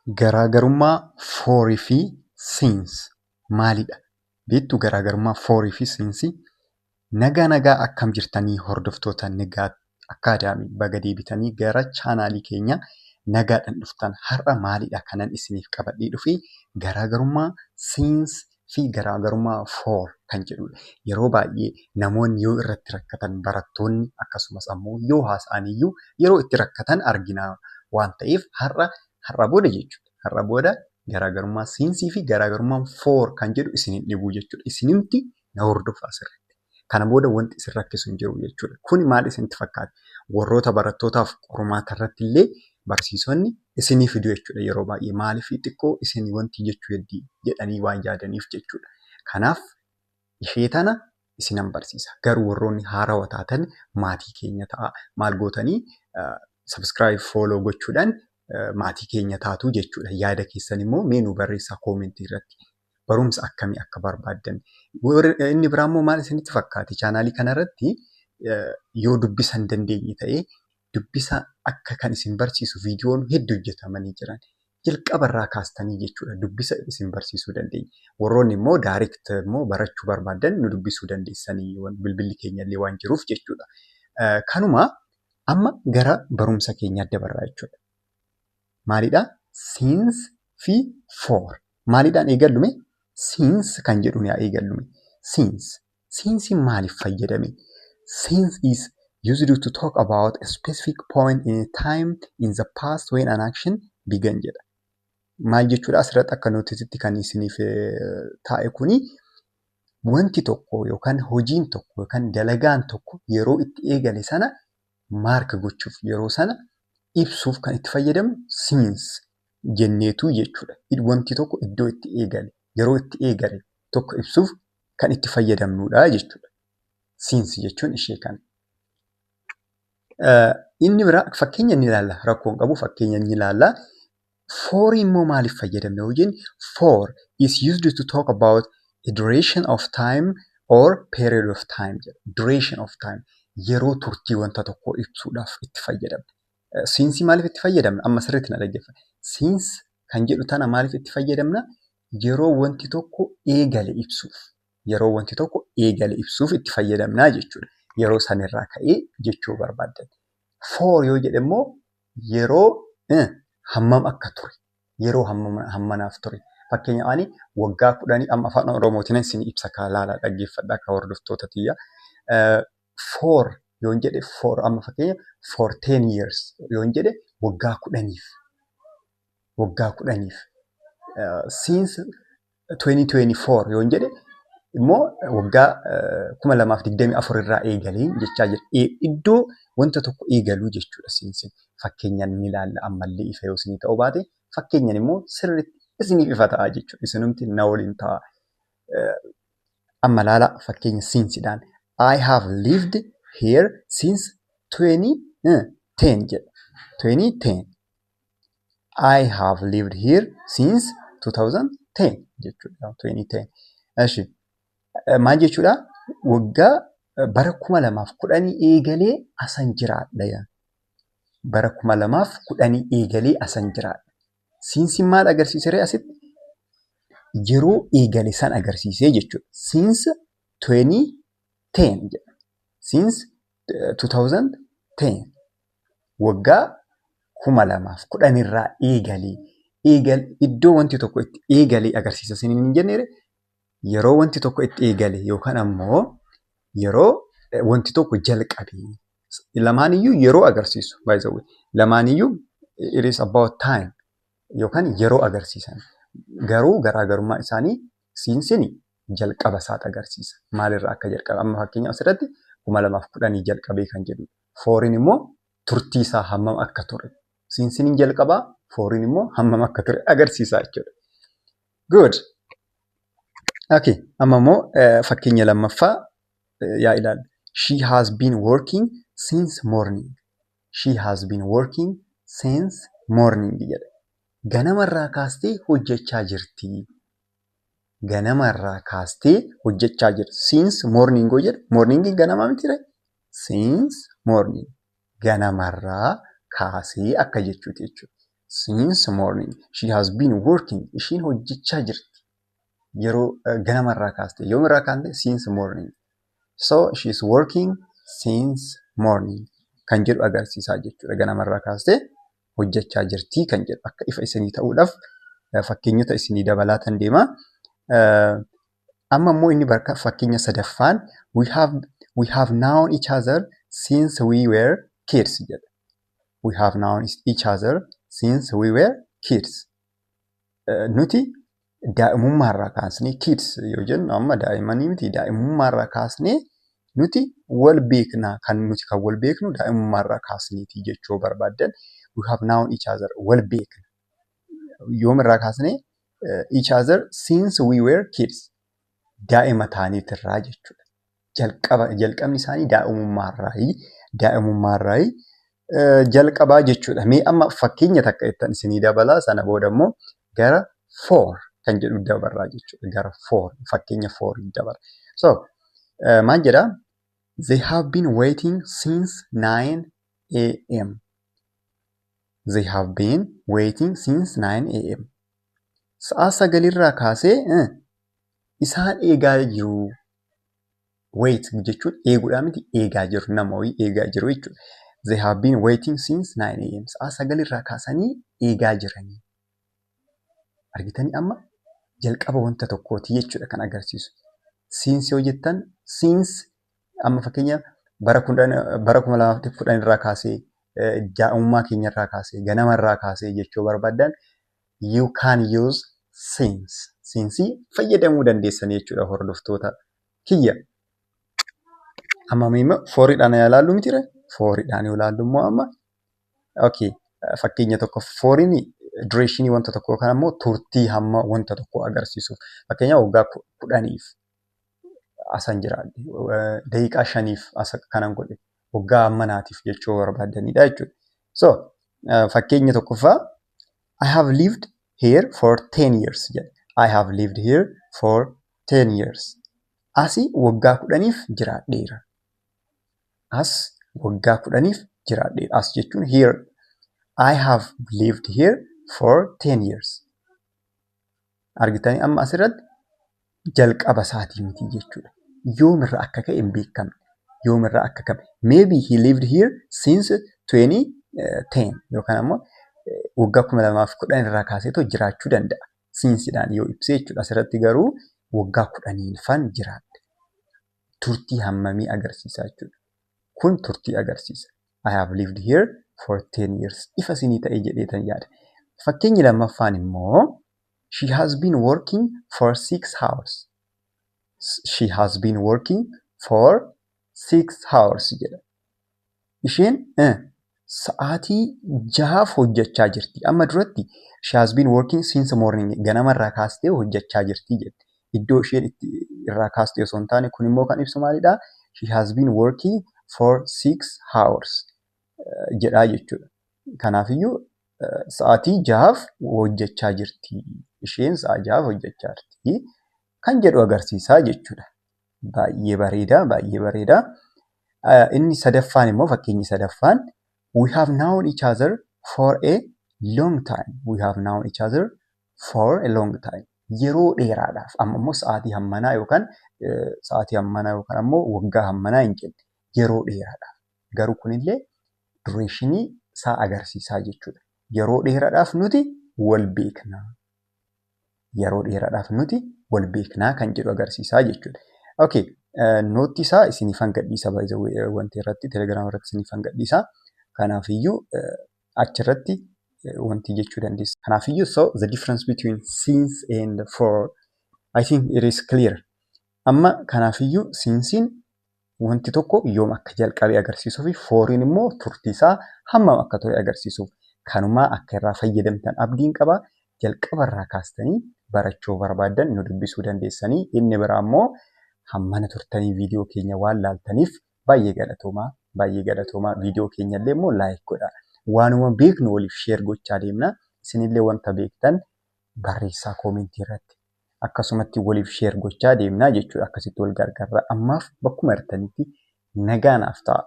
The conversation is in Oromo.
Garaagarummaa for fi since maalidha? Beektuu garaagarummaa for fi since? Nagaa nagaa, akkam jirtanii, hordoftoota Nigaat Academy? Baga deebitanii gara chaanaalii keenyaa nagaadhaan dhuftan. Har'a maalidha kanan isiniif qabadhee dhufe? Garaagarummaa since fi garaagarummaa for kan jedhudha. Yeroo baay'ee namoonni yoo irratti rakkatan, barattoonni akkasumas ammoo yoo haasa'an iyyuu yeroo itti rakkatan argina waan ta'eef, har'a booda jechuudha. Har'a booda garaagarummaa since fi garaagarummaa for kan jedhu isin hin dhibu jechuudha. Isinimti na hordofaa sirriitti. Kana booda wanti isin rakkisu hin jiru jechuudha. Kuni maal isinitti fakkaata? Warroota barattootaaf qormaata irratti illee barsiisonni isinii fidu jechuudha yeroo baay'ee. Maaliif? Xiqqoo isin wanti jechuu heddii jedhanii waan yaadaniif jechuudha. Kanaaf ishee tana isinan barsiisa. Garuu warroonni haarawaa taatan maatii keenya ta'a. Maal gootanii? Subscribe, follow gochuudhaan maatii keenya taatu jechuudha. Yaada keessan immoo mee nu barreessaa koomentii irratti. Barumsa akkamii akka barbaaddan. Inni biraa immoo maal isinitti fakkaate? Chaanaalii kanarratti yoo dubbisa hin dandeenye ta'ee, dubbisa akka kan isin barsiisu viidiyoon hedduu hojjetamanii jiran. Jalqabarraa kaastanii jechuudha, dubbisa isin barsiisuu dandeenya. Warroonni immoo direct immoo barachuu barbaaddan nu dubbisuu dandeessanii, bilbilli keenya illee waan jiruuf jechuudha. Kanuma amma gara barumsa keenyaatti dabarraa jechuudha. Maalidhaa? Since fi for. Maalidhaan eegallume? Since kan jedhuun yaa eegallume. Since. Since maaliif fayyadame? Since is used to talk about a specific point in time in the past when an action began jedha. Maal jechuudha? Asirratti akka nootisitti kan isiniif taa'e kuni, wanti tokko yookaan hojiin tokko yookaan dalagaan tokko yeroo itti eegale sana mark gochuuf, yeroo sana ibsuuf kan itti fayyadamnu since jenneetu jechuudha. Wanti tokko iddoo itti eegale, yeroo itti eegale tokko ibsuuf kan itti fayyadamnudha jechuudha. Since jechuun ishee kana. Inni biraa fakkeenya ni ilaalla. Rakkoo hin qabu, fakkeenya ni ilaalla. For immoo maaliif fayyadamna yoo jenne, for is used to talk about a duration of time or period of time jedha. Duration of time, yeroo turtii wanta tokkoo ibsuudhaaf itti fayyadamna. Since maaliif itti fayyadamna? Amma sirriitti na dhaggeeffadha. Since kan jedhu tana maaliif itti fayyadamna? Yeroo wanti tokko eegale ibsuuf. Yeroo wanti tokko eegale ibsuuf itti fayyadamnaa jechuudha. Yeroo sanirraa ka'ee jechuu barbaaddan. For yoo jedhe immoo yeroo hammam akka ture. Yeroo hammanaaf ture. Fakkeenyaaf ani waggaa 10, amma afaan Oromootiin isin ibsa kaa, laalaa, dhaggeeffadhaa akka hordoftoota tiyya. For yoon jedhe, for amma fakkeenya for 10 years yoon jedhe, waggaa 10f. Waggaa 10f. Since 2024 yoon jedhe immoo waggaa 2024 irraa eegalee jechaa jira. Iddoo wanta tokko eegaluu jechuudha since. Fakkeenyaan ni ilaalla, ammallee ifa yoo isinii ta'uu baate, fakkeenyaan immoo sirriitti isiniif ifa ta'a jechuudha. Isinumti na waliin ta'a. Amma ilaala, fakkeenya sincedhaan. "I have lived here since 2010" jedha. 2010. "I have lived here since 2010" jechuudha. 2010. Eshi, maal jechuudha? Waggaa bara 2010 eegalee asan jiraadha. Bara 2010 eegalee asan jiraadha. Since maal agarsiisere asitti? Yeroo eegale san agarsiisee jechuudha. Since 2010 jedha. Since 2010, waggaa 2010 irraa eegalee. Iddoo wanti tokko itti eegale agarsiisa isiniin hin jenneeree? Yeroo wanti tokko itti eegale yookaan ammoo yeroo wanti tokko jalqabe, lamaaniyyuu yeroo agarsiisu. By the way, lamaaniyyuu it is about time yookaan yeroo agarsiisan. Garuu garaagarummaan isaanii, sincen jalqaba isaati agarsiisa. Maalirraa akka jalqabe, amma fakkeenyaaf asirratti 2010 jalqabee kan jedhudha. Foriin immoo turtii isaa, hammam akka ture. Sinceniin jalqabaa, foriin immoo hammam akka ture agarsiisa jechuudha. Good. Okay. Amma immoo fakkeenya lammaffaa yaa ilaallu. "She has been working since morning." "She has been working since morning" jedha. Ganamarraa kaastee hojjechaa jirti. Ganamarraa kaastee hojjechaa jirti. Since morning yoo jedhu, morning ganamaa mitiiree? Since morning, ganamarraa kaasee akka jechuuti jechuudha. Since morning. She has been working. Ishiin hojjechaa jirti. Yeroo ganamarraa kaaste. Yoomirraa kaaste? Since morning. So she is working since morning kan jedhu agarsiisaa jechuudha. Ganamarraa kaastee hojjechaa jirti kan jedhu akka ifa isinii ta'uudhaaf fakkeenyota isinii dabalaatan deema. Amma immoo inni bakka fakkeenya sadaffaan "We have known each other since we were kids" jedha. "We have known each other since we were kids." Nuti daa'imummaarraa kaasnee, kids yoo jennu amma daa'immanii miti, daa'imummaarraa kaasnee nuti wal beekna, kan nuti kan wal beeknu daa'imummaarraa kaasneeti jechuu barbaaddan, we have known each other, wal beekna. Yoomirraa kaasnee? Each other since we were kids, daa'ima taaneetirraa jechuudha. Jalqaba, jalqabni isaanii daa'imummaarraayi jalqabaa jechuudha. Mee amma fakkeenya takka ittan isinii dabalaa, sana booda immoo gara for kan jedhu dabarraa jechuudha. Gara for, fakkeenya for dabara. So maal jedhaa? "They have been waiting since 9 a.m." "They have been waiting since 9 a.m." Sa'a 9irraa kaasee isaan eegaa jiru. Wait jechuun eeguudhaa miti, eegaa jiru, nama wayii eegaa jiru jechuudha. "They have been waiting since 9 a.m." Sa'a 9irraa kaasanii eegaa jiranii. Argitanii, amma jalqaba wanta tokkooti jechuudha kan agarsiisu. Since yoo jettan, since amma fakkeenya bara 2010 irraa kaasee, daa'imummaa keenya irraa kaasee, ganama irraa kaasee jechuu barbaaddan, you can use since. Since fayyadamuu dandeessan jechuudha, hordoftoota kiyya. Amma immoo foriidhaan yaa ilaallu mitire? Foriidhaan yoo ilaallu immoo amma, okay, fakkeenya tokko, foriin duration wanta tokkoo yookaan immoo turtii hamma wanta tokkoo agarsiisuuf. Fakkeenyaaf waggaa 10f asan jiraadhe, daqiiqaa 5f as kanan godhe, waggaa hammanaatiif jechuu barbaaddanidha jechuudha. So fakkeenya tokkoffaa, "I have lived here for 10 years" jedha. "I have lived here for 10 years." Asii waggaa 10f jiraadheera. As waggaa 10f jiraadheera. As jechuun here. "I have lived here for 10 years." Argitanii, amma asirratti jalqaba isaatii miti jechuudha. Yoomirraa akka ka'e hin beekamne. Yoomirraa akka ka'e. Maybe he lived here since 2010 yookaan ammoo waggaa 2010 irraa kaaseetoo jiraachuu danda'a. Sincedhaan yoo ibse jechuudha. Asirratti garuu waggaa 10fan jiraadhe. Turtii hammamii agarsiisa jechuudha. Kun turtii agarsiisa. "I have lived here for 10 years." Ifa isinii ta'e jedheetan yaada. Fakkeenyi lammaffaan immoo, "She has been working for 6 hours." "She has been working for 6 hours" jedha. Isheen sa'aatii 6f hojjechaa jirti. Amma duratti "she has been working since morning", ganamarraa kaastee hojjechaa jirti jette. Iddoo isheen itti irraa kaaste osoo hin taane, kun immoo kan ibsu maalidhaa? "She has been working for 6 hours" jedhaa jechuudha. Kanaafiyyuu sa'aatii 6f hojjechaa jirti. Isheen sa'a 6f hojjechaa jirti kan jedhu agarsiisaa jechuudha. Baay'ee bareeda, baay'ee bareeda. Inni sadaffaan immoo, fakkeenyi sadaffaan, "We have known each other for a long time." "We have known each other for a long time." Yeroo dheeraadhaaf, amma immoo sa'aatii hammanaa yookaan sa'aatii hammanaa yookaan ammoo waggaa hammanaa hin jenne, yeroo dheeraadhaaf. Garuu kunillee duration isaa agarsiisaa jechuudha. Yeroo dheeraadhaaf nuti wal beekna. Yeroo dheeraadhaaf nuti wal beeknaa kan jedhu agarsiisaa jechuudha. Okay, note isaa isiniifan gadhiisa, wanti irratti, Telegiraama irratti isiniifan gadhiisa. Kanaafiyyuu achirratti wanti jechuu dandeessa. Kanaafiyyuu, so the difference between since and for, I think it is clear. Amma kanaafiyyuu sinceiin wanti tokko yoom akka jalqabe agarsiisuu fi foriin immoo turtii isaa hammam akka ture agarsiisuuf, kanumaa akka irraa fayyadamtan abdiin qaba. Jalqabarraa kaastanii barachuu barbaaddan nu dubbisuu dandeessanii. Inni biraa immoo hammana turtanii viidiyoo keenya waan laaltaniif baay'ee galatoomaa. Baay'ee galatoomaa. Viidiyoo keenya illee immoo like godhaa. Waanuma beeknu waliif share gochaa deemna. Isinillee wanta beektan barreessaa comment irratti. Akkasumatti waliif share gochaa deemnaa jechuudha. Akkasitti wal gargaarra. Ammaaf bakkuma jirtanitti nagaa naaf ta'a.